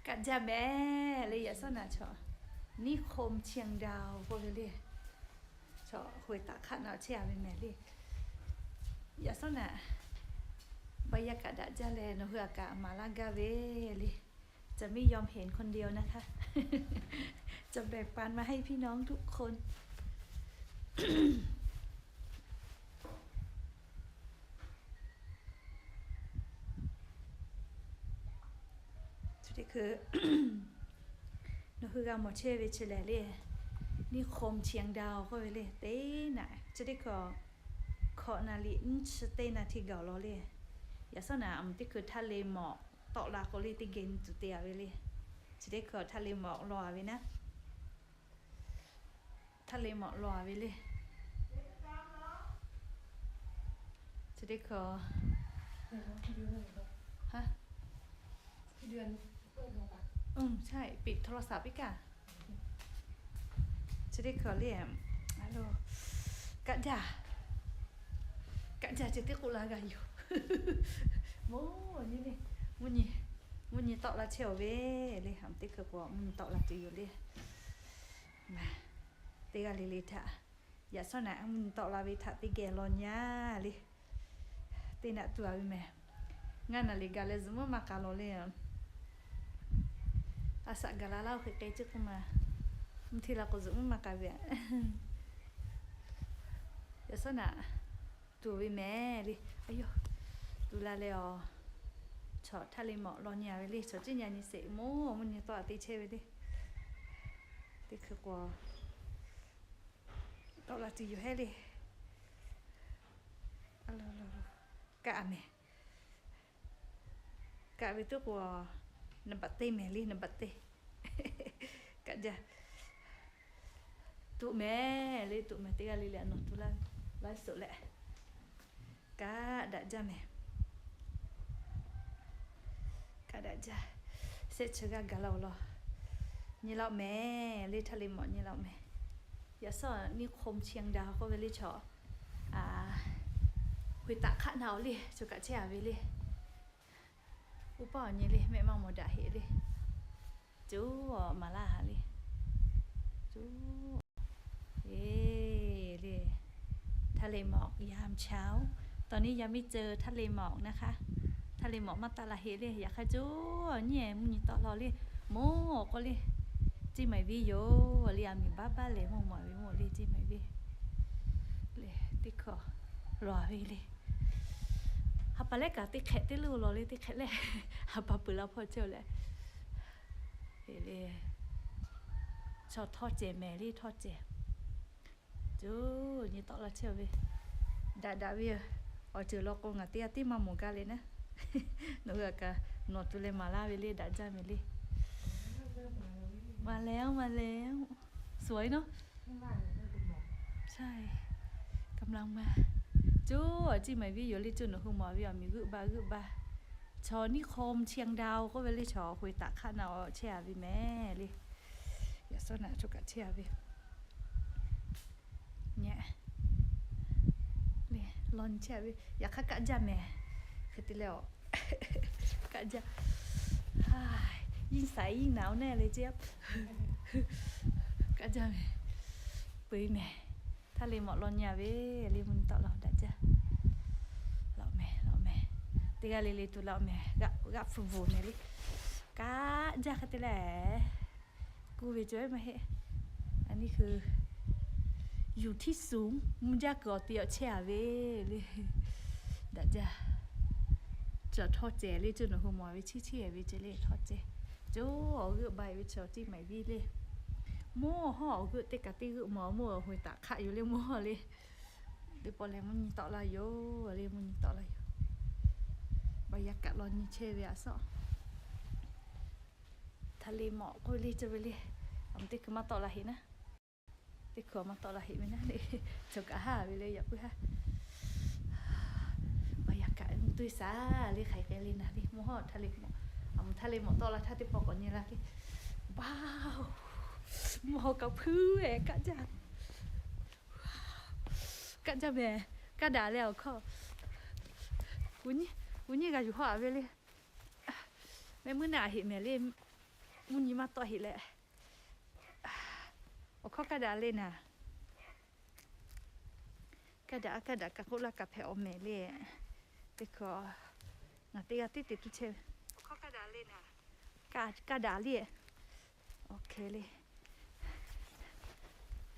Kaˆ jaˇ mehˍ le. Yaꞈ shawˉ naꞈ chaw, นิคมเชียงดาว k'oˆ ve le. Chaw hoꞈ taꞈ hk'aˆ naꞈ chehˇ a ve mehˍ le. Yaꞈ shawˉ naꞈ บรรยากาศ daꞈ jaˇ leh nawˬ hui aꞈ kaꞈ maˍ laˇ gaˇ ve le. จะไม่ยอมเห็นคนเดียวนะคะ จะแบ่งปันมาให้พี่น้องทุกคน Chi teˇ hkui nawˬ hui g'a mawˬ chehˇ ve chi lehˬ le, นิคมเชียงดาว k'oˆ ve le. Teˇ naꞈ chi teˇ hkui hkawꞈ naˍ riˍ nyiˇ chi teˇ naˍ tiˍ gaˬ law le. Yaꞈ shawˉ naꞈ aˬ mvuhˇ teˇ hkui htaˇ le mawꞈ tawˆ la k'o le, teˇ geh nyi tuˬ te a ve le. Chi teˇ hkui htaˇ le mawꞈ law a ve naˉ, htaˇ le mawꞈ law a ve le. Chi teˇ hkui, ใช่ ปิดโทรศัพท์ iˉ kaˆ. Chi teˇ hkui le, kaˆ jaˇ, kaˆ jaˇ chi teˇ k'oˆ la g'a yoˬ. Mvuhˇ nyi le, mvuhˇ nyi, mvuhˇ nyi tawˆ la chehˇ a ve le. Aˬ mvuhˇ teˇ hkui k'o mvuhˇ nyi tawˆ la tuˬ yoˬ le. Teˇ g'aˇ le le htaꞈ, yaꞈ shawˉ naꞈ mvuhˇ nyi tawˆ la ve htaꞈ teˇ geh law nyi a le. Teˇ naꞈ tuˬ a ve mehˍ. Ngaˇ naˍ riˍ gaˬ leh zuhꞈ muiˉ maˇ k'a law le. A shaꞈ gaˬ la laˇ oˬ hk'e k'ai ceˇ k'oˆ ma. Mvuhˇ hteˇ la k'o zuhꞈ muiˉ maˇ k'a ve a. Yaꞈ shawˉ naꞈ tuˬ ve mehˍ le. Aˬ yoˬ, tuˬ la leh a, chaw htaˇ le mawꞈ law nyi a ve le. Chaw ciˉ nyi a nyi sheˍ, mvuhˇ mvuhˇ nyi tawˆ a te chehˇ ve le. Teˇ hkui k'o tawˆ la tuˬ yoˬ hehˉ le. Kaˆ a mehˍ. Kaˆ ve teˇ k'o, naˍ baꞈ teˇ mehˍ le, naˍ baꞈ teˇ. Kaˆ jaˇ. Tuꞈ mehˍ le, tuꞈ mehˍ. Teˇ g'aˇ le le a nawˬ tuˬ laˇ ve, laiˉ suhˍ leh. Kaˆ daꞈ jaˇ mehˍ. Kaˆ daꞈ jaˇ. Shehˆ chi g'aˇ gaˬ la oˬ law. Nyi laˇ mehˍ le, htaˇ le mawꞈ nyi laˇ mehˍ. Yaꞈ shawˉ นิคมเชียงดาว k'oˆ ve le chaw, hoꞈ taꞈ hk'aˆ naꞈ oˬ le, chaw kaꞈ chehˇ a ve le. Uˉ paˇ awˬ nyi le, mehˆ maˇ mawˬ daꞈ heˆ le. Coˇ maˍ laˇ ha le. Coˇ, e le, ทะเลหมอกยามเช้า ตอนนี้ยังไม่เจอทะเลหมอกนะคะ ทะเลหมอก maˇ taˆ la heˆ le. Yaꞈ hk'aˇ coˇ nyi mvuhˇ nyi tawˆ la le. Mawˬ k'o le, ceˇ maiˍ viˇ yoˬ le. A miˍ baˆ baˆ lehˬ mawˬ mawˬ ve mawˬ le, ceˇ maiˍ viˇ le. Teˇ hkui lawˬ ve le. Ha pa lehˉ kaꞈ teˇ hk'ehꞈ teˇ leuˇ law le, teˇ hk'ehꞈ lehˉ ha pa peuˬ la hpawˇ chehˇ leh. Chaw htawˇ cehˬ mehˍ le, htawˇ cehˬ. Coˇ nyi tawˆ la chehˇ ve, daꞈ daꞈ ve yoˬ. Awˬ ceuˬ law k'o ngaˬ teˇ g'aˇ tiˉ maˇ mawˬ gaˇ le naˉ. Nawˬ hui a kaꞈ nawˬ tuˬ leh maˍ laˇ ve le, daꞈ jaˇ mehˍ le. มาแล้ว มาแล้ว สวยเนอะ ใช่ กำลังมา Coˇ ceˇ maiˍ viˇ yoˬ le. Coˇ nawˬ hui mawˬ ve awˬ miˍ g'euˆ ba g'euˆ ba. Chaw นิคมเชียงดาว k'oˆ ve le, chaw hoꞈ taꞈ hk'aˆ naꞈ chehˇ a ve mehˍ le. Yaꞈ shawˉ naꞈ chaw kaꞈ chehˇ a ve. Nyi le, law nyi chehˇ a ve. Yaꞈ hk'aˇ kaˆ jaˇ mehˍ. Hk'e te leh a, kaˆ jaˇ. Yinˇ saiˍ yinˇ naˍ oˬ neˇ le ceˇ. Kaˆ jaˇ mehˍ. Peu eˬ mehˍ. Htaˇ le mawꞈ law nyi a ve le, mvuhˇ nyi tawˆ la daꞈ jaˇ. Lawꞈ mehˍ, lawꞈ mehˍ. Teˇ g'aˇ le le tuˬ lawꞈ mehˍ, g'aˆ hpu bvuhˬ mehˍ le. Kaˆ jaˇ hk'e te leh kuˇ ve cawˬ maˇ heˆ. A nyi hui อยู่ที่สูง mvuhˇ jaˇ kuiˬ awˬ te awˬ chehˇ a ve le. Daꞈ jaˇ. Chaw htawˇ cehˬ le, coˇ nawˬ hui mawˬ ve chiˇ chiˇ e ve ceh le, htawˇ cehˬ. Coˇ awˬ g'euˆ ba e ve chaw ceˇ maiˍ viˇ le. Mawˇ hawˉ awˬ g'euˆ teˇ kaꞈ teˇ g'euˆ mawˬ, mawˇ hoꞈ taꞈ hk'aˆ yoˬ le, mawˇ hawˉ le. Teˇ pawˆ leh mvuhˇ nyi tawˆ la yoˬ le, mvuhˇ nyi tawˆ la yoˬ. บรรยากาศ law nyi chehˇ ve a sawˉ. Htaˇ le mawꞈ k'oˆ ve le, cawˬ ve le. Aˬ mvuhˇ teˇ hkui maˇ tawˆ la heˆ naˉ. Teˇ hkui maˇ tawˆ la heˆ ve naˉ le. Chaw kaꞈ haˉ ve le, yaꞈ puiˉ haˉ. บรรยากาศ tuˇ shaˍ le, hk'aiˬ k'ai le naˍ le. Mawˇ hawˉ htaˇ le mawꞈ, aˬ mvuhˇ htaˇ le mawꞈ tawˆ la htaˇ teˇ pawˆ k'awꞈ nyi la le. Baoˬ, mawˇ hawˉ kaꞈ hpuiˇ e, kaˆ jaˇ. Kaˆ jaˇ mehˍ. Kaˆ daꞈ leh awˬ hkawˇ, uˉ nyiˇ g'a yuˬ hawˉ a ve le. Mehˆ muiˉ naˆ a heˆ mehˍ le. Mvuhˇ nyi maˇ tawˆ heˆ leh, awˬ hkawˇ kaˇ daꞈ le naˍ. Kaˇ daꞈ kaˇ daꞈ kaꞈ k'oˆ laˇ kaꞈ hpehꞈ awˬ mehˍ le. Teˇ hkui ngaˬ teˇ g'aˇ tiˉ te tuˬ chehˇ ve. Kaˇ daꞈ le.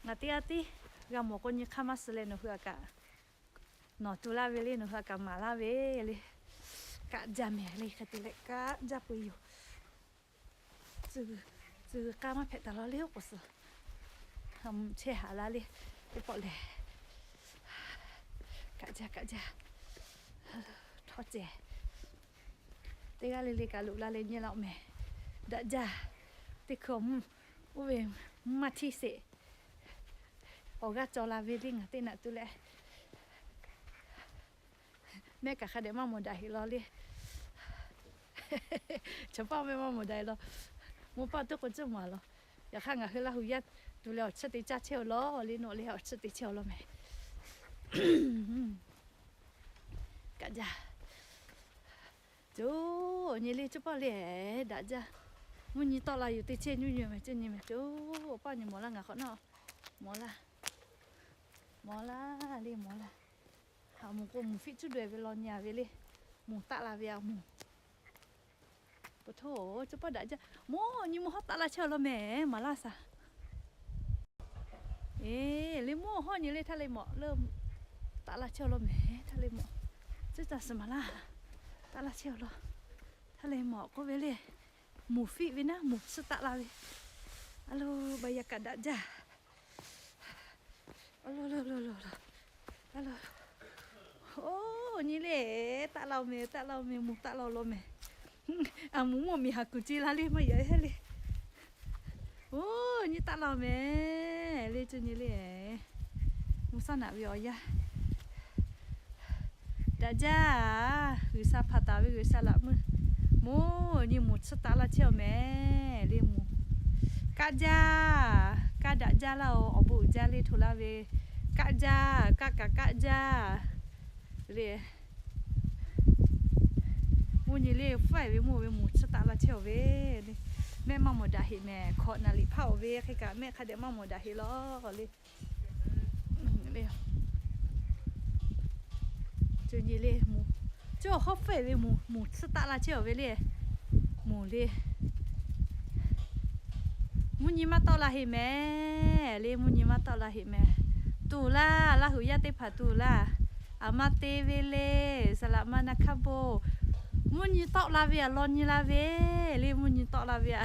Ngaˬ teˇ g'aˇ tiˉ g'a mawˬ k'o nyi hk'aˇ maˇ suh leh nawˬ hui a kaꞈ nawˬ tu laˇ ve le, nawˬ hui a kaꞈ maˍ laˇ ve le. Kaˆ jaˇ mehˍ le, hk'e te leh kaˆ jaˇ peu-eˬ yoˬ. Tcuh g'uiˬ k'aˇ maˇ hpehꞈ taˍ law le, oˉ k'oˍ suhˍ chehˇ haꞈ la le. Teˇ pawˆ lehˬ, kaˆ jaˇ kaˆ jaˇ. Htawˇ cehˬ teˇ g'aˇ le le kaꞈ loꞈ la leh nyi la-oˬ mehˍ. Daꞈ jaˇ. Teˇ hkui awˬ mvuhˇ oˇ ve mvuhˇ maˇ htiˇ sheˍ. Awˬ g'aˇ cawˬ la ve le ngaˬ teˇ naꞈ tu leh, mehˆ kaꞈ hk'a dehꞈ maˇ mawˬ daꞈ heˆ law le. Chaw paˆ mehˆ maˇ mawˬ daꞈ heˆ law. Mvuhˇ paˆ tuˉ k'o cuˇ maˍ law. Yaꞈ hk'aˇ ngaˬ hui Laˇ huˍ yaˇ tu leh awˬ chiˇ te caˇ chehˇ-oˬ law le, nawˬ lehˬ awˬ chiˇ te chehˇ-oˬ law mehˍ. Kaˆ jaˇ. Coˬ nyi le, coˇ paˆ le daꞈ jaˇ. Mvuhˇ nyi tawˆ la yoˬ, teˇ chehˇ nyi nyi mehˍ, coˇ nyi mehˍ, coˬ paˆ nyi mawˬ laˇ ngaˬ hk'awꞈ nawˉ. Mawˬ laˇ, mawˬ laˇ le, mawˬ laˇ. Haꞈ moˍ k'o moˍ fiˆ cuˇ daweh ve law nyi-a ve le. Moˍ taˆ la ve-a moˍ. Peuˬ htoˇ, coˇ paˆ daꞈ jaˇ. Mvuhˇ nyi mvuhˇ hawˉ taˆ la chehˇ-oˬ law mehˍ, maˍ laˇ shaˍ. Eˬ, le mvuhˇ hawˉ nyi le htaˇ le mawꞈ leuˆ taˆ la chehˇ-oˬ law mehˍ, htaˇ le mawꞈ. Cuˇ caˇ suhˍ maˍ laˇ. Taˆ la chehˇ-oˬ law. Htaˇ le mawꞈ k'oˆ ve le. Moˍ fiˆ ve naˉ, moˍ tsuhˇ taˆ la ve. A lo, baˬ yaꞈ kaꞈ daꞈ jaˇ. Oˇ, nyi le, taˆ la-oˬ mehˍ, taˆ la-oˬ mehˍ, moˍ taˆ la-oˬ law mehˍ. A moˍ mvuhˇ miˬ haˍ kuˬ ce la le, maˇ yaꞈ heˆ le. Oˇ, nyi taˆ la-oˬ mehˍ le, cuˇ nyi le. Mvuhˇ shaˉ naꞈ ve awˬ yanˇ daꞈ jaˇ. G'uiˬsha hpanˍ taˍ ve G'uiˬsha laꞈ meuˇ, moˍ nyi moˍ tsuhˇ taˆ laˇ chehˇ-oˬ mehˍ le moˍ. Kaˆ jaˇ, kaˆ daꞈ jaˇ laˇ-oˬ, awˬ bon uiˍ jaˇ le hto laˇ ve. Kaˆ jaˇ, kaˆ kaꞈ kaˆ jaˇ le. Mvuhˇ nyi le faiˇ ve mvuhˇ ve moˍ tsuhˇ taˆ laˇ chehˇ-oˬ ve le. Mehˆ maˇ mawˬ daꞈ heˆ mehˍ, hkawꞈ naˍ liꞈ hpaˇ-oˬ ve hk'e kaꞈ mehˆ hk'a dehꞈ maˇ mawˬ daꞈ heˆ law le. Cuˇ nyi le moˍ, cuˇ awˬ hawˉ faiˇ ve moˍ, moˍ tsuhˇ taˆ laˇ chehˇ-oˬ ve le. Moˍ le, mvuhˇ nyi maˇ tawˆ la heˆ mehˍ le, mvuhˇ nyi maˇ tawˆ la heˆ mehˍ. Tuˬ laˇ, Laˇ huˍ yaˇ teˇ hpaˍ tuˬ laˇ. Aˬ ma te ve le, saˍ laꞈ ma na hkaˇ bon. Mvuhˇ nyi tawˆ la ve-a, law nyi la ve le, mvuhˇ nyi tawˆ la ve-a,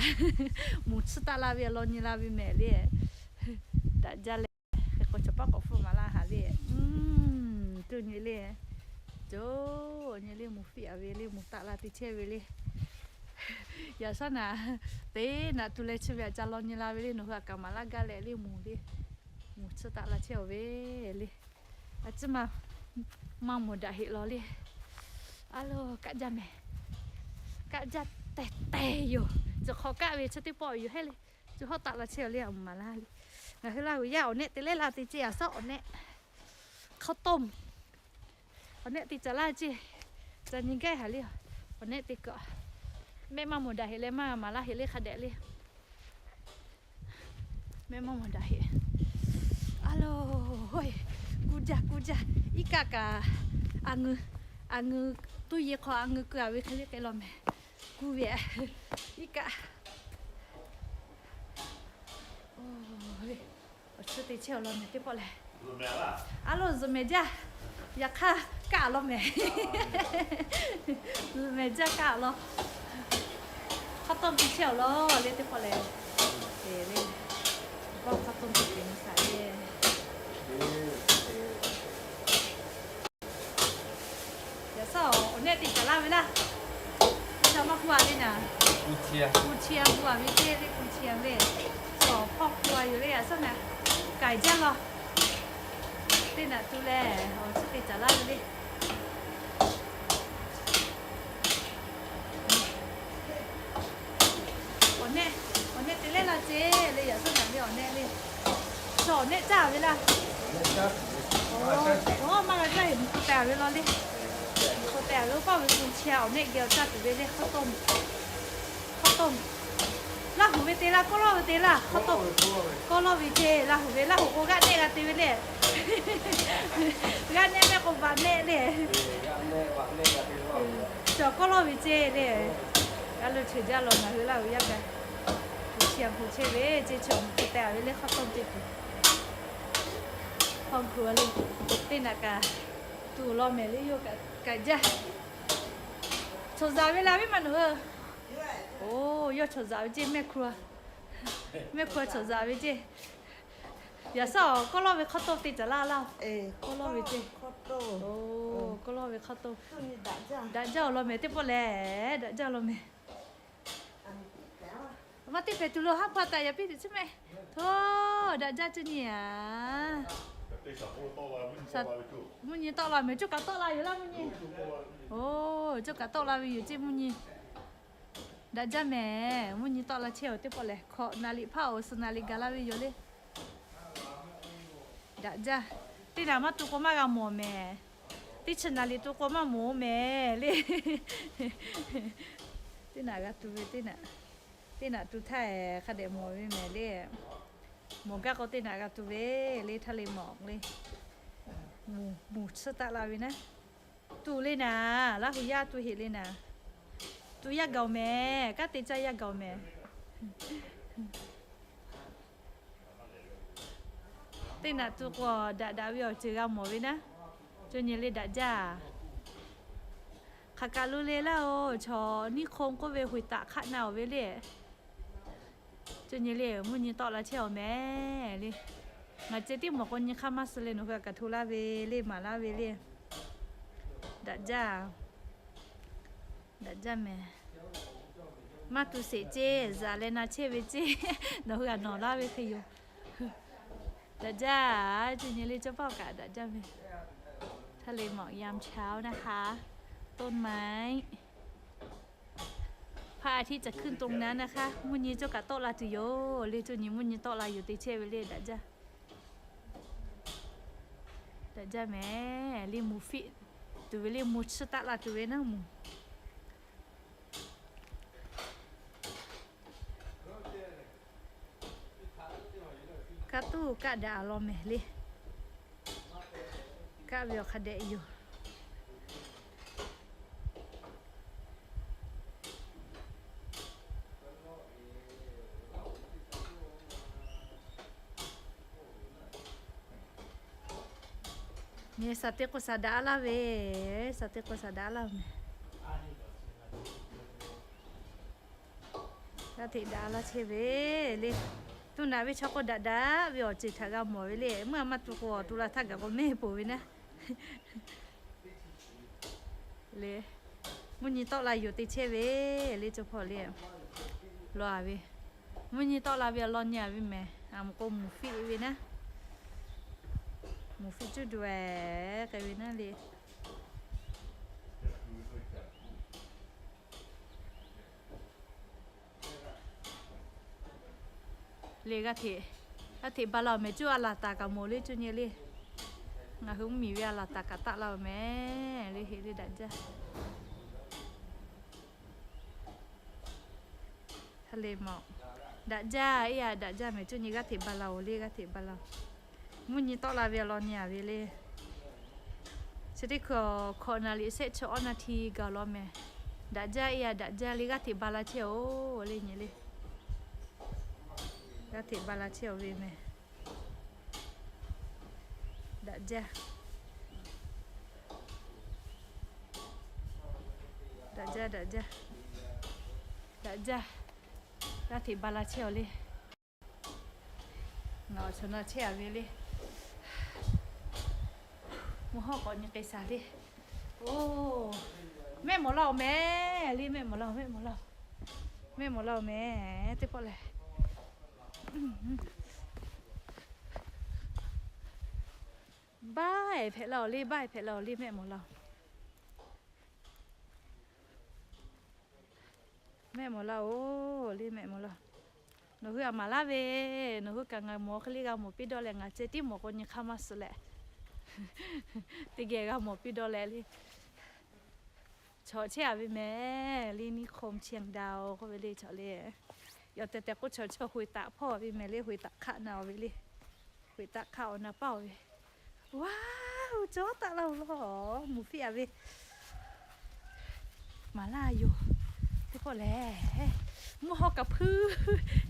moˍ tsuhˇ taˆ la ve-a, law nyi la ve mehˍ le. Daꞈ jaˇ leh, hk'e k'o chaw paˆ k'awꞈ hpfuhˇ maˍ laˇ haˍ le. Cuˇ nyi le, coˬ nyi le moˍ fiˆ-a ve le, moˍ taˆ la te chehˇ ve le. Yaꞈ shaˉ naꞈ, teˇ naꞈ tu leh chi ve aꞈ ca law nyi la ve le, nawˬ hui aꞈ kaꞈ maˍ laˇ gaˇ leh le moˍ le. Moˍ tsuhˇ taˆ la chehˇ-oˬ ve le. A ciˉ ma, maˇ mawˬ daꞈ heˆ law le. A lo, kaˆ jaˇ mehˍ. Kaˆ jaˇ tehˬ tehˬ yoˬ. Tcuh hk'awꞈ kaˆ ve chi teˇ pawˆ yoˬ heˆ le. Cuˇ hawˉ taˆ la chehˇ-oˬ le, a moˍ maˍ laˇ le. Ngaˬ hui Laˇ huˍ yaˇ awˬ nehˆ te leh la te ce, yaꞈ shaˉ awˬ nehˆ, hk'awˇ tawˇ moˍ awˬ nehˆ te caˍ laˇ ce. Ca nyi gaˇ haˍ le. Awˬ nehˆ te kaꞈ, mehˆ maˇ mawˬ daꞈ heˆ leh maˇ maˍ laˇ heˆ le hk'a dehꞈ le. Mehˆ maˇ mawˬ daꞈ heˆ. A lo, kuˇ jaˇ kuˇ jaˇ. Iˉ kaˆ kaꞈ, a ngeu, a ngeu, tuˇ ye hk'aw a ngeu keu-a ve hk'e le k'ai law mehˍ. Kuˇ ve, iˉ kaˆ. Awˬ chiˇ te chehˇ-oˬ law mehˍ teˇ pawˆ lehˬ. A lo, zuhꞈ mehˍ jaˇ. Yaꞈ hk'aˇ kaˆ law mehˍ. Zuhꞈ mehˍ jaˇ kaˆ law. Hk'aw tawˇ te chehˇ-oˬ law le teˇ pawˆ lehˬ. Te le, hk'aw tawˇ te te nyi shaˍ le. Yaꞈ shaˉ awˬ nehˆ te caˍ laˇ ve laˇ. Yaꞈ shaˉ maˇ kuˇ-a le naˍ. Kuˇ chi-a kuˇ-a ve teˇ le, kuˇ chi-a ve. Awˬ hpawˇ kuˇ-a yoˬ le, yaꞈ shaˉ naˍ. K'ai jaˇ law. Teˇ naꞈ tu leh awˬ chiˇ te caˍ laˇ ve le. Awˬ nehˆ, awˬ nehˆ te leh la ce le, yaꞈ shaˉ naˍ ve awˬ nehˆ le. Chaw awˬ nehˆ caˇ ve laˇ. Maˇ g'a jaˇ, hk'aw teh-a ve law le. Hk'aw teh-a ve oˇ paˆ ve kuˇ chi-a awˬ nehˆ geh awˬ caˇ tuˬ ve le, hk'aw tawˇ moˍ. Hk'aw tawˇ moˍ. Te laˇ, kawˆ lawˇ ve te laˇ, kawˆ lawˇ ve ceˇ. Laˇ huˍ ve, Laˇ huˍ k'o g'aˆ nehˆ g'a te ve le. G'aˆ nehˆ mehˆ k'o vaꞈ nehˆ le. Cawˬ kawˆ lawˇ ve ceˇ le. G'a lo cheuˬ jaˇ law ngaˬ hui Laˇ huˍ yaˇ kaꞈ. Chi a hpu chehˇ ve ceˇ, chi a hpu te a ve le, hk'aw tawˇ te tuˬ. Hk'aw hpu a le, teˇ naꞈ kaꞈ tuˬ law mehˍ le, yawˇ kaꞈ jaˇ. Chawˬ zaꞈ ve la viˉ ma nawˬ hui. Oˇ, yawˇ chawˬ zaꞈ ve ceˇ, mehˆ hkru a. Mehˆ hkru a chawˬ zaꞈ ve ceˇ. Yaꞈ shaˉ awˬ kawˆ lawˇ ve hk'aw tawˇ te caˬ laˇ laˇ. Kawˆ lawˇ ve ceˇ. Oˇ, kawˆ lawˇ ve hk'aw tawˇ. Daꞈ jaˇ awˬ lawn mehˍ teˇ pawˆ lehˬ, daꞈ jaˇ law mehˍ. Maˇ teˇ hpehꞈ tuˬ lo haˉ hpaˇ taˍ yaꞈ piˇ tuˬ chi mehˍ. Htawˇ, daꞈ jaˇ ceˇ nyi a. Mvuhˇ nyi tawˆ la mehˍ, coˇ kaꞈ tawˆ la yoˬ laˇ mvuhˇ nyi. Oˇ, coˇ kaꞈ tawˆ la ve yoˬ ceˇ mvuhˇ nyi. Daꞈ jaˇ mehˍ, mvuhˇ nyi tawˆ la chehˇ awˬ teˇ pawˆ lehˬ, hkawꞈ naˍ riˍ hpaˇ awˬ suhˍ naˍ riˍ gaˬ la ve yoˬ le. Daꞈ jaˇ. Teˇ naꞈ maˇ tu k'o maˇ g'a mawˬ mehˍ. Teˇ chi naˍ riˍ tu k'o maˇ mawˬ mehˍ le. Teˇ naꞈ g'a tu ve teˇ naꞈ. Teˇ naꞈ tu htaˇ hk'a dehꞈ mawˬ ve mehˍ le. Mawˬ gaˇ k'o teˇ naꞈ g'a tu ve le, htaˇ le mawˬ le. Mvuhˇ tsuhˇ taˆ la ve naˉ. Tuˬ le naˍ, Laˇ huˍ yaˇ tuˬ heꞈ le naˍ. Tuˬ yaˇ gaˬ-oˬ mehˍ, kanˉ te caˇ yaˇ gaˬ-oˬ mehˍ. Teˇ naꞈ tu k'o daꞈ daꞈ ve awˬ ceuˬ g'a mawˬ ve naˉ. Coˇ nyi le daꞈ jaˇ. Hk'aˬ kaˬ lo le laˇ-oˬ, chaw niˇ hk'oˆ k'oˆ ve hoꞈ taꞈ hk'aˆ na-oˬ ve le. Coˇ nyi le, mvuhˇ nyi tawˆ la chehˇ awˬ mehˍ le. Ngaˬ ceh tiˉ mawˬ k'o nyi hk'aˇ maˇ suh le, nawˬ hui a kaꞈ hto laˇ ve le, maˍ laˇ ve le. Daꞈ jaˇ. Daꞈ jaˇ mehˍ. Maˇ tu sheˍ ceˇ, zaꞈ leh na chehˇ ve ceˇ. Nawˬ hui a nawˬ laˇ ve hk'e yoˬ. Daꞈ jaˇ, coˇ nyi le cawˇ paˆ kaꞈ daꞈ jaˇ mehˍ. Htaˇ le mawˬ ยามเช้านะคะ ต้นไม้ พระอาทิตย์จะขึ้นตรงนั้นนะคะ mvuhˇ nyi cawˇ kaꞈ tawˆ la tuˬ yoˬ le, coˇ nyi mvuhˇ nyi tawˆ la yoˬ te chehˇ ve le daꞈ jaˇ. Daꞈ jaˇ mehˍ le, mvuhˇ fiˆ tuˬ ve le, mvuhˇ tsuhˇ taˆ la tuˬ ve naˉ mvuhˇ. Kaˇ tuˬ kaˆ daꞈ a law mehˍ le. Kaˆ ve awˬ hk'a dehꞈ yoˬ. Nyi shaˍ te k'o shaˍ daꞈ laˇ ve, shaˍ te k'o shaˍ daꞈ laˇ mehˍ. G'aˇ hteꞈ daꞈ laˇ chehˇ ve le. Tuˬ naꞈ ve chaw k'o daꞈ daꞈ ve awˬ ceuˬ htaꞈ g'a mawˬ ve le. Mvuhˇ a maˇ tu k'o, tu la htaˇ gaˬ k'o mehˆ poˬ ve naˉ le. Mvuhˇ nyi tawˆ la yoˬ te chehˇ ve le, cawˇ hpawˇ le. Law a ve, mvuhˇ nyi tawˆ la ve awˬ lawn nyi a ve mehˍ. A mvuhˇ k'o mvuhˇ fiˆ ve naˉ, mvuhˇ fiˆ cuˇ duˬ-e k'ai ve naˉ le. Le g'aˇ hteꞈ, g'aˇ hteꞈ ba la-oˬ mehˍ, cuˇ a laˬ taˍ kaꞈ mawˬ le, cuˇ nyi le. Ngaˬ hui mvuhˇ miˬ ve a laˬ taˍ kaꞈ taˆ la-oˬ mehˍ le, heꞈ le daꞈ jaˇ. Htaˇ le mawˬ, daꞈ jaˇ, iˉ a daꞈ jaˇ mehˍ, cuˇ nyi g'aˇ hteꞈ ba la-oˬ le, g'aˇ hteꞈ ba la-oˬ. Mvuhˇ nyi tawˆ la ve awˬ lawn nyi a ve le. Chi teˇ hkui hkawꞈ naˍ riˍ shehˆ chi awˇ naˍ hti gaˬ law mehˍ. Daꞈ jaˇ, iˉ a daꞈ jaˇ le, g'aˇ hteꞈ ba la chehˇ-oˬ le, nyi le. G'aˇ hteꞈ ba la chehˇ-oˬ ve mehˍ. Daꞈ jaˇ. Daꞈ jaˇ, daꞈ jaˇ. Daꞈ jaˇ. G'aˇ hteꞈ ba la chehˇ-oˬ le. Ngaˬ awˬ chawˬ na chehˇ a ve le. Mvuhˇ hawˉ k'awꞈ nyi k'ai shaˍ le. Oˇ, mehˆ mawˬ laˇ-oˬ mehˍ le, mehˆ mawˬ laˇ-oˬ, mehˆ mawˬ laˇ-oˬ. Mehˆ mawˬ laˇ-oˬ mehˍ, teˇ pawˆ lehˬ. Baˆ-e hpehꞈ la-oˬ le, baˆ-e hpehꞈ la-oˬ le, mehˆ mawˬ laˇ-oˬ. Mehˆ mawˬ laˇ-oˬ le, mehˆ mawˬ laˇ. Nawˬ hui a maˍ laˇ ve, nawˬ hui kaꞈ ngaˬ mawˬ hk'e le g'a mawˬ piˇ dawˇ leh, ngaˬ ceh tiˉ mawˬ k'o nyi hk'aˇ maˇ suh leh, teˇ geh g'a mawˬ piˇ dawˇ leh le. Chaw chehˇ a ve mehˍ le, นิคมเชียงดาว k'oˆ ve le, chaw le. Yaꞈ tehˬ tehˬ k'oˆ chaw chaw hoꞈ taꞈ hpawˇ ve mehˍ le, hoꞈ taꞈ hk'aˆ na ve le. Hoꞈ taꞈ hk'aˆ awˬ na paˇ ve. Waˇ, cawˇ taˍ laˇ-oˬ lawˬ, mvuhˬ fiˉ-a ve. Maˍ laˇ yoˬ. Teˇ pawˆ lehˬ, mvuhˇ haw kaꞈ hpuiˇ.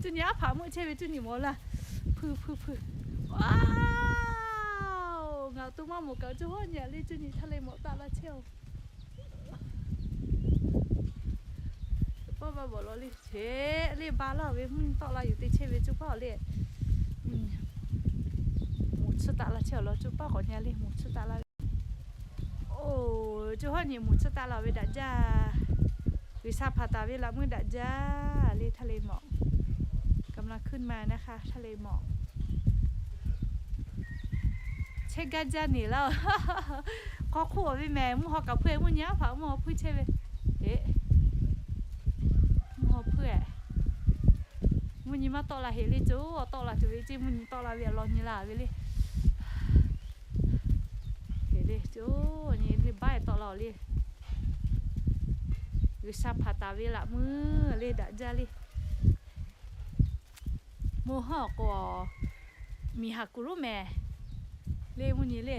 Cuˇ nyi aˉ hpaꞈ meuˆ chehˇ ve cuˇ nyi mawˬ laˇ. Hpuiˇ hpuiˇ hpuiˇ. Waˇ, ngaˬ awˬ to maˇ mawˬ kaꞈ cawˇ hawˉ nyi-a le, cuˇ nyi htaˇ le mawꞈ taˆ laˇ chehˇ-oˬ. Pawˆ ba bawˬ law le, cheˇ le ba laˇ ve mvuhˇ nyi tawˆ la yuˬ te chehˇ ve cuˇ paˇ awˬ le. Mvuhˇ nyi mvuhˬ tsuhˇ taˆ la chehˇ awˬ lawn cuˇ paˇ k'awꞈ nyi-a le, mvuhˬ tsuhˇ taˆ la ve. Oˬ, cawˇ hawˉ nyi mvuhˬ tsuhˇ taˆ la ve daꞈ jaˇ. G'uiˬsha hpanˍ taˍ ve laꞈ meuˇ daꞈ jaˇ le htaˇ le mawˬ. กำลังขึ้นมานะคะ htaˇ le mawˬ. Chehˇ gaˇ jaˇ neˬ laˇ-oˬ. Hk'aw hk'oˆ awˬ ve mehˍ, mvuhˇ haw kaꞈ hpuiˇ, mvuhˇ nyi aˉ hpaꞈ mvuhˇ haw hpuiˇ chehˇ ve. Eˬ, mvuhˇ haw hpuiˇ-eh. Mvuhˇ nyi maˇ tawˆ la heꞈ le, cawˇ tawˆ la tuˬ ve ceˇ, mvuhˇ nyi tawˆ la ve awˬ lawn nyi la ve le. Heꞈ le, cawˇ nyi le baˆ-e tawˆ la-oˬ le. G'uiˬsha hpanˍ taˍ ve laꞈ meuˇ le daꞈ jaˇ le. Mvuhˇ haw k'o, miˬ haˍ kuˬ lonˉ mehˍ le, mvuhˇ nyi le.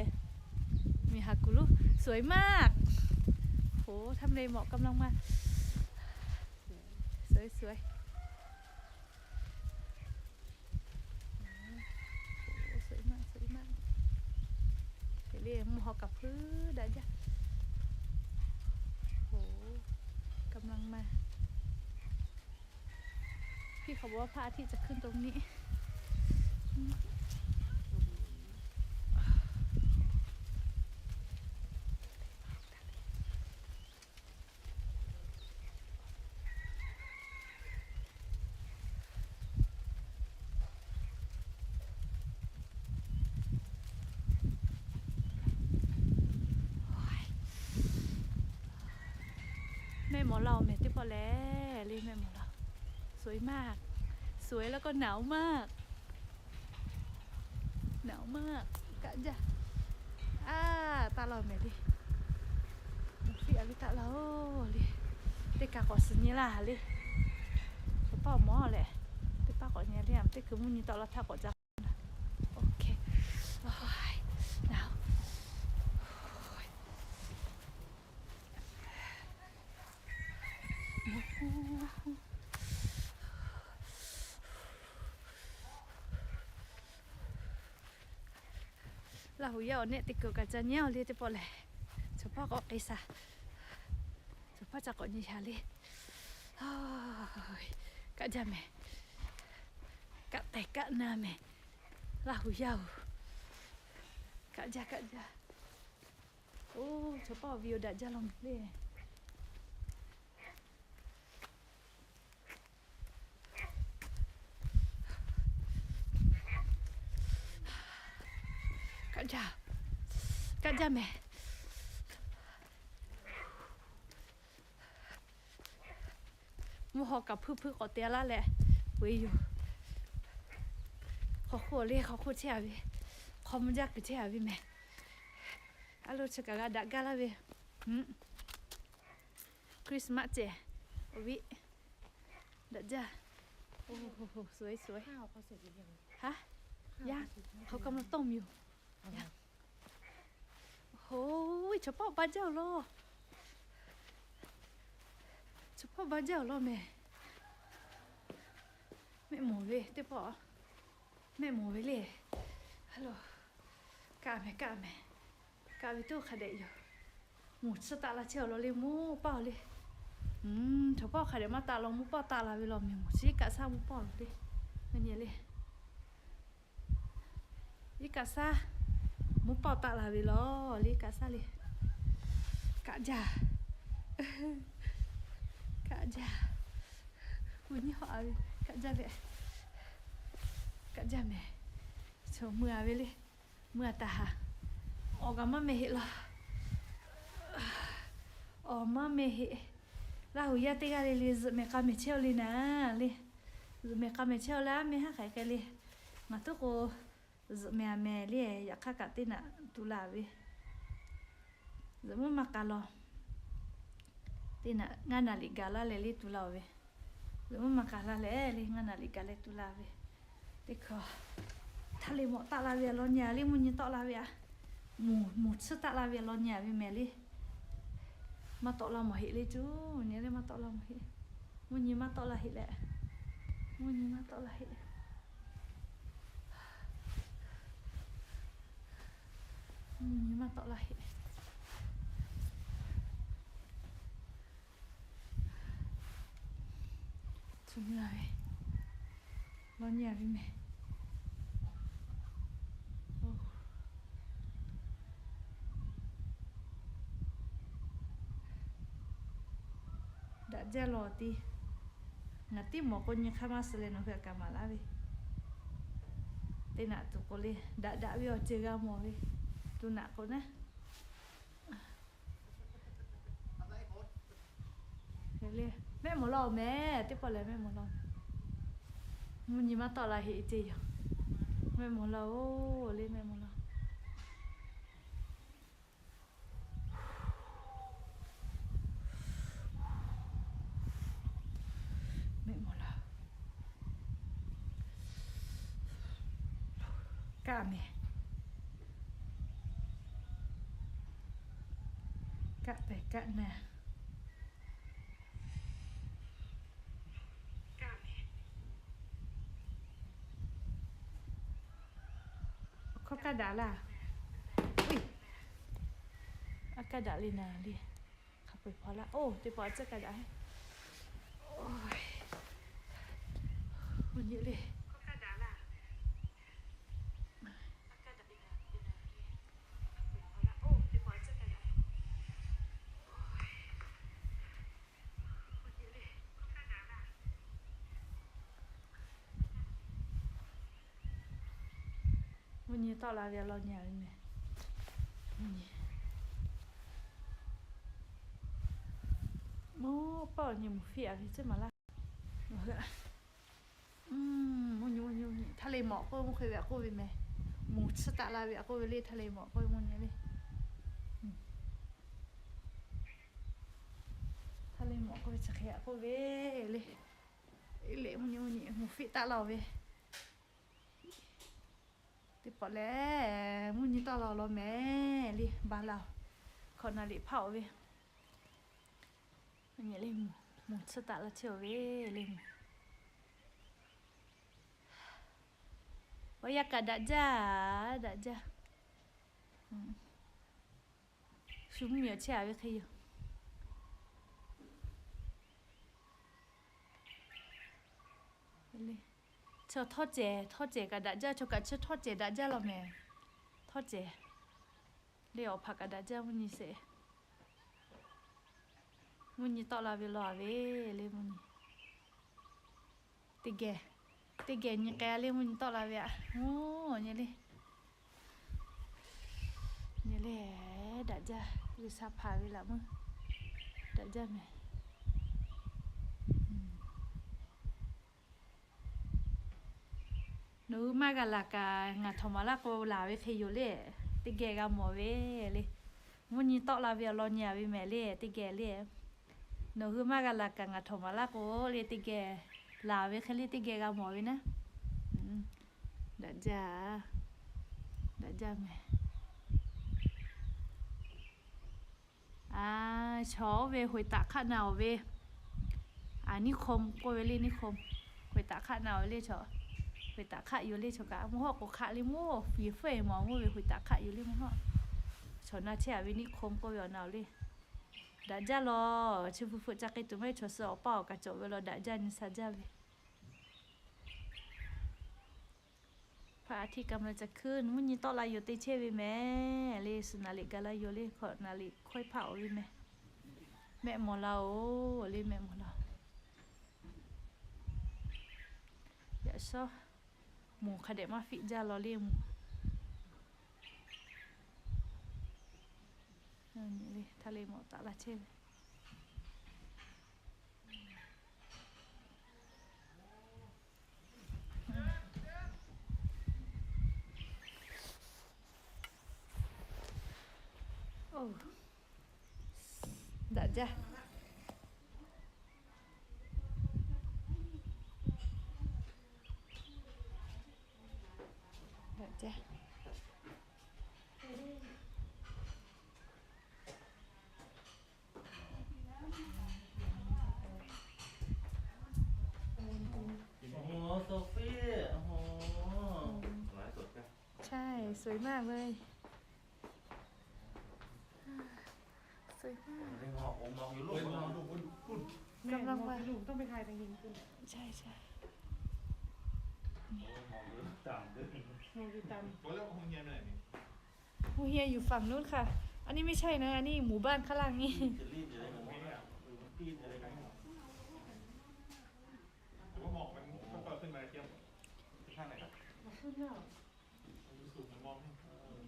Miˬ haˍ kuˬ lonˉ สวยมาก. Oˬ, htaˇ le mawˬ กำลังมา. สวย สวย สวยมาก สวยมาก. Heꞈ le, mvuhˇ haw kaꞈ hpuiˇ daꞈ jaˇ. กำลังมา. พี่เขาบอกว่าพระอาทิตย์จะขึ้นตรงนี้ Mehˆ mawˬ laˇ-oˬ mehˍ teˇ pawˆ lehˬ le, mehˆ mawˬ laˇ-oˬ. สวยมาก สวยแล้วก็หนาวมาก หนาวมาก kaˆ jaˇ. Aˉ, taˆ laˇ-oˬ mehˍ le. Mvuhˇ fiˉ-a ve taˆ laˇ-oˬ le. Teˇ kaꞈ k'awꞈ suh nyi laˇ le. Chaw paˇ mawˬ leh, teˇ paˇ k'awꞈ nyi le, teˇ hkui mvuhˇ nyi tawˆ la htaˇ k'awꞈ ca. Laˇ huˍ yaˇ awˬ nehˆ teˇ kuiˬ kaꞈ ca nyi-a le teˇ pawˆ lehˬ, chaw paˇ k'awꞈ k'ai sha. Chaw paˇ ca k'awꞈ nyi sha le. Kaˆ jaˇ mehˍ. Kaˆ tehˬ kaˆ na mehˍ. Laˇ huˍ yaˇ-oˬ, kaˆ jaˇ kaˆ jaˇ. Oˇ, chaw paˇ awˬ ve awˬ daꞈ jaˇ law mehˍ le. Kaˆ jaˇ, kaˆ jaˇ mehˍ. Mvuhˇ haw kaꞈ hpuiˇ hpuiˇ k'awꞈ te laˇ leh, peuˬ-e yoˬ. Hk'aw hk'oˆ le, hk'aw hk'oˆ chehˇ-a ve, hk'aw mvuh jaˇ kuiˬ chehˇ-a ve mehˍ. A lo chi kaꞈ g'a daꞈ gaˇ laˇ ve. Christmas ceh, awˬ viˉ daꞈ jaˇ. Oˇ, สวย สวย haˉ, yaˇ, hk'aw ka ma tawˇ miˬ-oˬ. Hoˉ, chaw paˇ ba jaˇ-oˬ law. Chaw paˇ ba jaˇ-oˬ law mehˍ. Mehˆ mawˬ ve teˇ pawˆ, mehˆ mawˬ ve le. Kaˆ mehˍ, kaˆ mehˍ. Kaˆ ve toˇ hk'a dehꞈ yoˬ. Mvuhˬ tsuhˇ taˆ la chehˇ-oˬ law le, mvuhˇ paˇ-oˬ le. Chaw paˇ hk'a dehꞈ maˇ taˆ law, mvuhˇ paˇ taˆ la ve law mehˍ, mvuhˬ tsuhˇ iˉ kaˆ saˉ mvuhˇ paˇ-oˬ law le. Mvuhˇ nyi le. Iˉ kaˆ saˉ mvuhˇ paˇ taˆ la ve law le, iˉ kaˆ saˉ le. Kaˆ jaˇ. Kaˆ jaˇ. Mvuhˇ nyi hawˆ-a ve, kaˆ jaˇ ve. Kaˆ jaˇ mehˍ. Chaw mui-a ve le. Mui-a taˍ haˍ. Awˬ kaꞈ maˇ meh heˆ law. Awˬ maˇ meh heˆ. Laˇ huˍ yaˇ teˇ g'aˇ le le zuhꞈ mehˍ k'a mehˍ chehˇ-oˬ le naˍ le. Zuhꞈ mehˍ k'a mehˍ chehˇ-oˬ laˇ, mehˆ haˉ hk'aˬ hk'e le. Ngaˬ tuˉ k'o, zuhꞈ mehˍ a mehˍ le, yaꞈ hk'aˇ kaꞈ teˇ naꞈ tu la ve. Zuhꞈ mvuhˇ maˇ k'a law. Teˇ naꞈ ngaˇ naˍ liꞈ gaˬ laˇ leh le tu la-oˬ ve. Liꞈ mvuhˇ maˬ k'aˍ la leh le, ngaˬ naˍ liꞈ kaꞈ leh tuˬ la ve. Teˇ hkawˇ htaˇ le mawꞈ taˆ la ve a law nyi a le, mvuhˇ nyi tawˆ la ve a. Mvuhˇ, mvuhˇ tsuhˇ taˆ la ve a law nyi a ve mehˍ le. Maˇ tawˆ la mawˬ heˆ le cuˇ nyi le, maˇ tawˆ la mawˬ heˆ. Mvuhˇ nyi maˇ tawˆ la heˆ leh. Mvuhˇ nyi maˇ tawˆ la heˆ. Mvuhˇ nyi maˇ tawˆ la heˆ. Tcuh nyi a ve, law nyi a ve mehˍ. Daꞈ jaˇ law tiˉ. Ngaˬ tiˉ mawˬ k'o nyi hk'aˇ maˇ suh leh nawˬ hui a kaꞈ maˍ laˇ ve. Teˇ naꞈ tuˬ k'o le, daꞈ daꞈ ve awˬ ceuˬ g'a mawˬ ve. Tuˬ naꞈ k'o naˉ. Mehˆ mawˬ law mehˍ, teˇ pawˆ lehˬ mehˆ mawˬ law. Mvuhˇ nyi maˇ tawˆ la heˆ ceˇ yoˬ. Mehˆ mawˬ law-oˬ le, mehˆ mawˬ law. Mehˆ mawˬ law. Kaˆ mehˍ. Kaˆ pehˍ kaˆ na. Hkawˇ kaˇ daꞈ laˇ. A kaˇ daꞈ le na le. Hk'a peu-eˬ hpaw laˇ. Oˇ, teˇ pawˆ a tcuhˉ kaˇ daꞈ. Oˇ, nyi le. Mvuhˇ nyi tawˆ la ve a law nyi a ve mehˍ. Mvuhˇ nyi. Mvuhˇ paˆ awˬ nyi mvuhˇ fiˆ a ve tcuhˉ maˍ laˇ. Mvuhˇ nyi, mvuhˇ nyi, mvuhˇ nyi. Htaˇ le mawˬ k'oˆ mvuhˇ hk'e ve a k'oˆ ve mehˍ. Mvuhˇ tsuhˇ taˆ la ve a k'oˆ ve le, htaˇ le mawˬ k'oˆ ve mvuhˇ nyi le. Htaˇ le mawˬ k'oˆ ve chi hk'e a k'oˆ ve le. Eˉ le mvuhˇ nyi, mvuhˇ nyi, mvuhˇ fiˆ taˆ laˇ-oˬ ve. Teˇ pawˆ lehˬ, mvuhˇ nyi tawˆ la law mehˍ le, ba laˇ-oˬ. Hkawꞈ naˍ liꞈ hpaˆ-oˬ ve. Nyi le mvuhˇ, mvuhˇ tsuhˇ taˆ laˇ chehˇ-oˬ ve le mvuhˇ. Awˬ yanˇ kaꞈ daꞈ jaˇ, daꞈ jaˇ. Shu mvuhˇ miˬ awˬ chehˇ a ve hk'e yoˬ. Chaw htawˇ cehˬ, htawˇ cehˬ kaꞈ daꞈ jaˇ, chaw kaꞈ chi htawˇ cehˬ daꞈ jaˇ law mehˍ. Htawˇ cehˬ le awˬ hpaꞈ kaꞈ daꞈ jaˇ mvuhˇ nyi sheˍ. Mvuhˇ nyi tawˆ la ve law a ve le mvuhˇ nyi. Teˇ geh, teˇ geh nyi k'ai le mvuhˇ nyi tawˆ la ve aꞈ. Oˇ, nyi le. Nyi le, daꞈ jaˇ. G'uiˬ sha hpaˍ ve laꞈ meuˇ daꞈ jaˇ mehˍ. Nawˬ hui maˇ g'a laˬ kaꞈ ngaˬ htawnˍ maˍ laˇ k'o laˬ ve hk'e yoˬ le. Teˇ geh g'a mawˬ ve le. Mvuhˇ nyi tawˆ la ve awˬ lawn nyi a ve mehˍ le teˇ geh le. Nawˬ hui maˇ g'a laˬ kaꞈ ngaˬ htawnˍ maˍ laˇ k'o le teˇ geh laˬ ve hk'e le teˇ geh g'a mawˬ ve naˉ. Daꞈ jaˇ, daꞈ jaˇ mehˍ. A, chaw oˇ ve hoꞈ taˍ hk'aˆ na-oˬ ve, a, นิคม k'oˆ ve le นิคม. Hoꞈ taˍ hk'aˆ na-oˬ ve le chaw, hoꞈ taˍ hk'aˆ yoˬ le chaw kaꞈ mvuhˇ hawˉ k'o hk'aˆ le mvuhˇ, fiˍ feuˇ e mawˬ mvuhˇ ve hoꞈ taˍ hk'aˆ yoˬ le mvuhˇ hawˉ. Chaw na chehˇ a ve นิคม k'oˆ ve awˬ na-oˬ le. Daꞈ jaˇ law, chi hpu hpfuhˆ ca k'ai tuˬ maˇ heˆ chaw suh awˬ paˇ awˬ kaꞈ cawˬ ve law daꞈ jaˇ nyi sha jaˇ ve. Hpaˇ a htiˇ kaꞈ maˇ ca hkuiˉ, mvuhˇ nyi tawˆ la yoˬ te chehˇ ve mehˍ le, suhˍ naˍ liꞈ gaˬ la yoˬ le, hkawꞈ naˍ liꞈ hkawehˇ hpaˆ-oˬ ve mehˍ. Mehˆ mawˬ laˇ-oˬ le, mehˆ mawˬ laˇ-oˬ. Yaꞈ shawˉ mvuhˇ hk'a dehꞈ maˇ fiˆ jaˇ law le mvuhˇ. Htaˇ le mawˬ taˍ laˇ chehˇ ve. Daꞈ jaˇ. Ceˇ. โอ้โห โซฟี โอ้โห ไลฟ์สดจ้ะ ใช่ สวยมากเลย สวยมาก เฮ้ย มอง มองอยู่ลูก เฮ้ย มองลูก ลูก กำลังมา ลูกต้องไปถ่ายทางนี้คุณ ใช่ ใช่ มองอยู่ต่ำด้วย มองอยู่ต่ำ แล้วโรงเรียนไปไหนนี่ โรงเรียนอยู่ฝั่งนู้นค่ะ อันนี้ไม่ใช่นะ อันนี้หมู่บ้านข้างล่างนี่ จะรีบอะไรกันวะ เออ มันรีบอะไรกัน หรือว่าหมอกมันค่อยๆขึ้นมาเทียบ ข้างไหนครับ ขึ้นแล้ว มันสูง มันมองไม่เห็น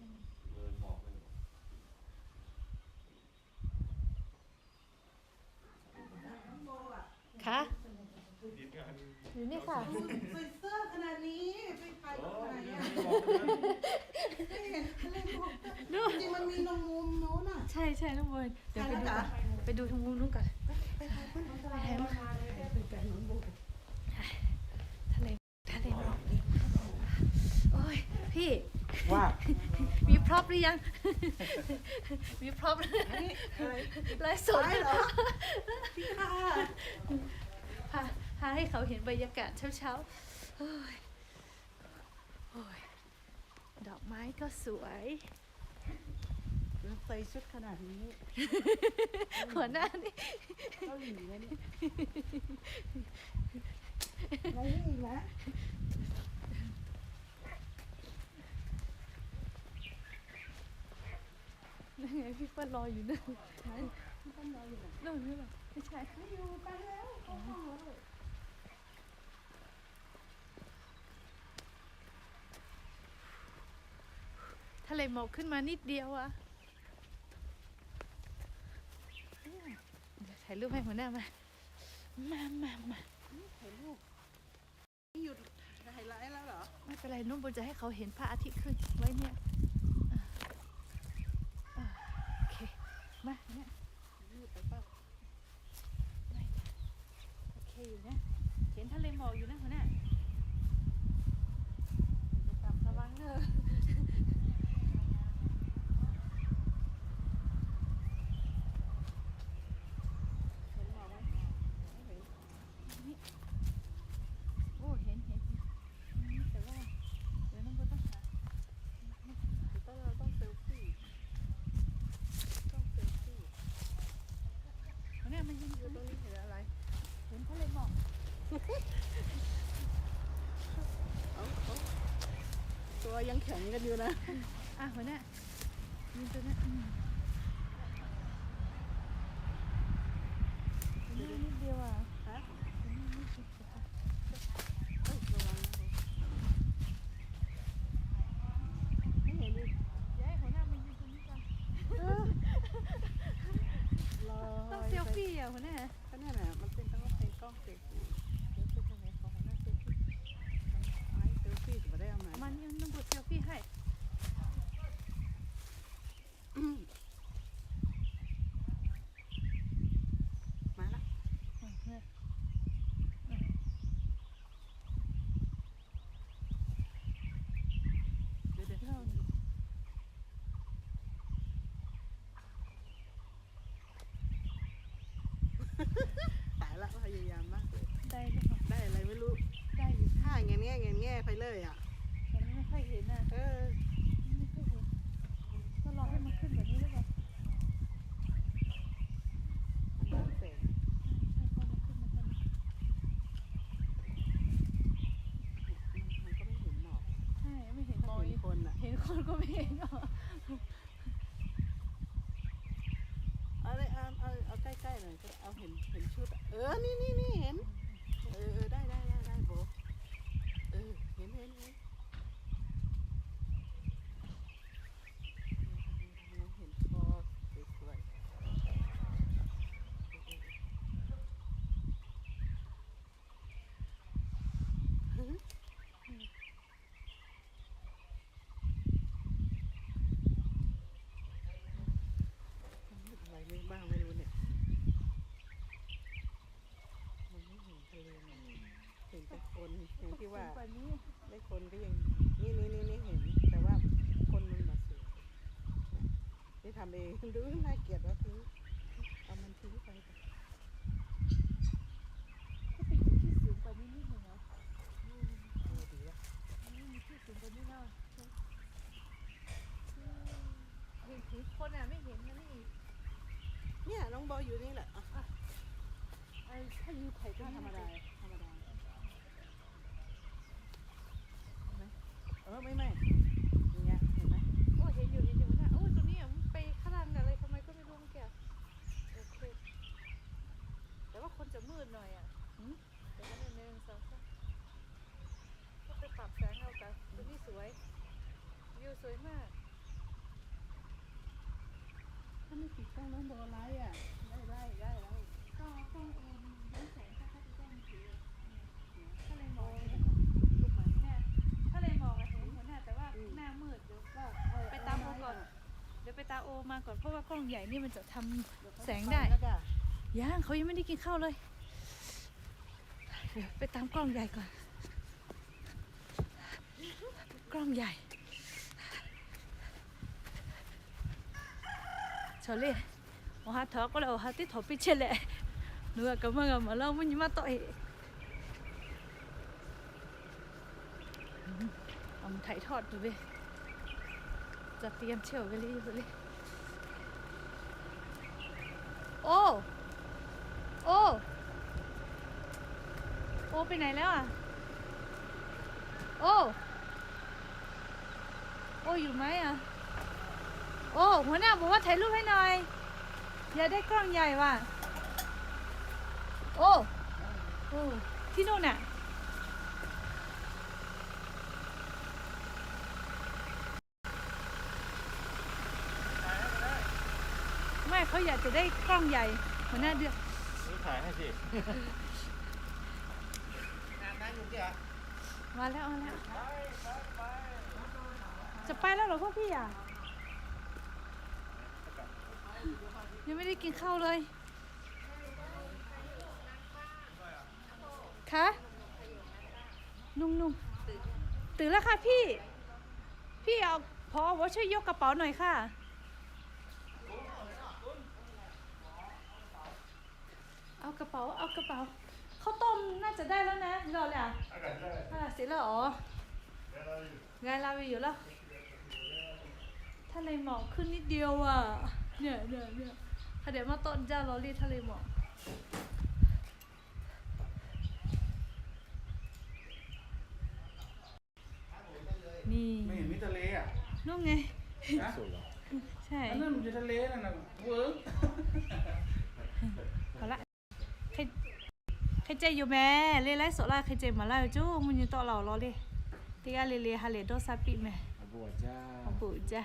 เออ หมอกเลย คะ อยู่นี่ค่ะ ใส่เสื้อขนาดนี้ ไปถ่ายตรงไหนอะ ไม่เห็นเลย ดู จริงๆมันมีตรงมุมนู้นน่ะ ใช่ ใช่ ข้างบน เดี๋ยวไปดู ไปดูทางมุมนู้นก่อน ไปถ่ายขึ้น ไปถ่าย ไปถ่ายมุมบน ทะเล ทะเลหมอก โอ้ย พี่ ว่า มีพร็อพหรือยัง มีพร็อพ อันนี้อะไร ไลฟ์สด ไลฟ์เหรอ พี่ค่ะ พา พาให้เขาเห็นบรรยากาศเช้าๆ โอ้ย โอ้ย ดอกไม้ก็สวย ใส่ชุดขนาดนี้ หัวหน้านี่ เกาหลีนะเนี่ย อะไรอีกนะ นั่นไงพี่เปิ้ลรออยู่นั่น ไหน พี่เปิ้ลรออยู่ไหน นู่นหรือเปล่า ไม่ใช่ ไม่อยู่ ไปแล้ว เข้าห้องแล้ว ทะเลหมอกขึ้นมานิดเดียวอะ เดี๋ยวถ่ายรูปให้หัวหน้ามา มา มา มา ถ่ายรูป นี่หยุดถ่ายไลฟ์แล้วเหรอ ไม่เป็นไร นุ่นบุญจะให้เขาเห็นพระอาทิตย์ขึ้นไว้เนี่ย อ่ะ อ่ะ โอเค มาเนี่ย มืดไปเปล่า ไม่นะ โอเคอยู่นะ เห็นทะเลหมอกอยู่นะหัวหน้า ระวังเนอะ เห็นหมอกไหม ไม่เห็น นี่ โอ้ เห็น เห็น เห็น แต่ว่า เดี๋ยวน้องโบต้องหา เดี๋ยวต้อง เราต้องเซลฟี่ ต้องเซลฟี่ หัวหน้ามายืน อยู่ตรงนี้เห็นอะไร เห็นทะเลหมอก เอา เอา ตัวยังแข็งกันอยู่นะ อ่ะ หัวหน้า ยืนตรงนั้น อืม หัวหน้านิดเดียวอ่ะ ฮะ หัวหน้านิดเดียว เอ้ย ระวังนะ ไม่เห็นดิ ย้ายหัวหน้ามายืนตรงนี้ก่อน เออ ลอย ต้องเซลฟี่อ่ะหัวหน้า ก็นั่นแหละ มันเป็นต้องเป็นกล้องเซลฟี่ เดี๋ยวไปทางไหนของหัวหน้าเซลฟี่ ไอ้เซลฟี่จะไม่ได้เอามา มันยังต้องกดเซลฟี่ให้ อืม มาละ อืม เนี่ย อืม เดี๋ยว เดี๋ยว ตายละ พยายามมากเลย ได้ไหมคะ ได้อะไรไม่รู้ ได้อยู่ ท่าแงนแง่แงนแง่ไปเลยอ่ะ ฉันไม่ค่อยเห็นน่ะ เออ ไม่ค่อยเห็น ก็รอให้มันขึ้นแบบนี้หรือเปล่า มันย้อนแสง ใช่ ใช่ พอมันขึ้นมาทางนี้ มัน มันก็ไม่เห็นหมอก ใช่ ไม่เห็นหมอก เห็นคนน่ะ เห็นคนก็ไม่เห็นหรอก เอาเลย เอา เอา เอาใกล้ๆหน่อยก็ได้ เอาเห็น เห็นชุดอะ เออ นี่ นี่ นี่ เห็น เออ เออ ได้ ได้ ได้ ได้ โบ เออ เห็น เห็น เห็น เห็นคอสวยๆ อะไรบ้างไม่รู้เนี่ย มันไม่เห็นทะเลเลย เห็นแต่คน อย่างที่ว่า สูงกว่านี้ ได้คนก็ยัง นี่ นี่ นี่ นี่เห็น ทำเอง ดูน่าเกลียดว่ะ คือ เอามันทิ้งไป ก็ไปอยู่ที่สูงกว่านี้นิดหนึ่งเหรอ อืม เออ ดีละ มันไม่มีที่สูงกว่านี้แล้ว เห็นผิวคนอะ ไม่เห็นมันนี่อีก เนี่ย น้องบอยอยู่นี่แหละ อ่ะ อ่ะ ไอ้ ถ้ายืนถ่ายตรงนี้ ธรรมดา ธรรมดา เห็นไหม เออ ไม่ ไม่ อย่างเงี้ย เห็นไหม โอ้ เห็นอยู่ เห็นอยู่นะ โอ้ ตรงนี้อะ มันไปข้างล่างอะไร ทำไมก็ไม่รู้เมื่อกี้อะ โอเค แต่ว่าคนจะมืดหน่อยอะ หืม เดี๋ยวแป๊บนึง หนึ่ง สอง สาม ก็ไปปรับแสงเอา แต่ตรงนี้สวย วิวสวยมาก ถ้าไม่ติดกล้องน้องโบไลฟ์อะ ได้ ได้ ได้แล้ว ก็เอากล้องเอ็มย้อนแสง ถ้าเขาจะแจ้งมือถือ ถ้าเลยมอง ลูกมันเนี่ย ถ้าเลยมองอะเห็นหมดเนี่ย แต่ว่า อืม หน้ามืด เดี๋ยว ก็ เออ ไปตามโอก่อน เออ เดี๋ยวไปตามโอมาก่อน เพราะว่ากล้องใหญ่นี่มันจะทำแสงได้ เดี๋ยวเขาจะไปแล้วจ้ะ ยัง เขายังไม่ได้กินข้าวเลย เดี๋ยวไปตามกล้องใหญ่ก่อน กล้องใหญ่ Chaw le, awˬ ha htaꞈ k'oˆ leh awˬ ha teˇ htawnˍ piˇ chehˇ leh, nawˬ hui kaꞈ maˇ g'a maˍ laˇ, mvuhˇ nyi maˇ tawˆ heˆ. Awˬ mvuhˇ htaiˍ htawˆ tuˬ ve, ca tiꞈ yaˇ chehˇ awˬ ve le, le. Oˇ, oˇ, oˇ ไปไหนแล้วอะ? Oˇ, oˇ อยู่ไหมอะ? Oˇ, หัวหน้าบอกว่าถ่ายรูปให้หน่อย อยากได้กล้องใหญ่ว่ะ. Oˇ, oˇ, ที่นู่นน่ะ. ไม่ เขาอยากจะได้กล้องใหญ่ หัวหน้าเดือน นี่ถ่ายให้สิ มาแล้ว มาแล้ว จะไปแล้วเหรอพวกพี่อ่ะ? ยังไม่ได้กินข้าวเลย คะ หนุ่มๆ ตื่นแล้วค่ะพี่ พี่เอา ผอ.วอ ช่วยยกกระเป๋าหน่อยค่ะ เอากระเป๋า เอากระเป๋า ข้าวต้มน่าจะได้แล้วนะ รอเลยอ่ะ อ่ะ เสร็จแล้วเหรอ? ไง ลาวิวอยู่แล้ว ทะเลหมอกขึ้นนิดเดียวอ่ะ เนี่ย เนี่ย เนี่ย ถ้าเดี๋ยวมาต้นจ้ารอรีดทะเลหมอก นี่ ไม่เห็นมีทะเลอ่ะ นู่นไง นะ สวยเหรอ? ใช่ อันนั้นมันจะทะเลนั่นน่ะ เวิร์ก เอาละ ใคร ใครใจอยู่แม่ เล่นไลฟ์สดไลฟ์ ใครใจหมาไลฟ์จุ๊ มันยังต่อเรารอเลย ตีกาเลเล ฮาเลโดซาปิแม่ อาบูจ้า อาบูจ้า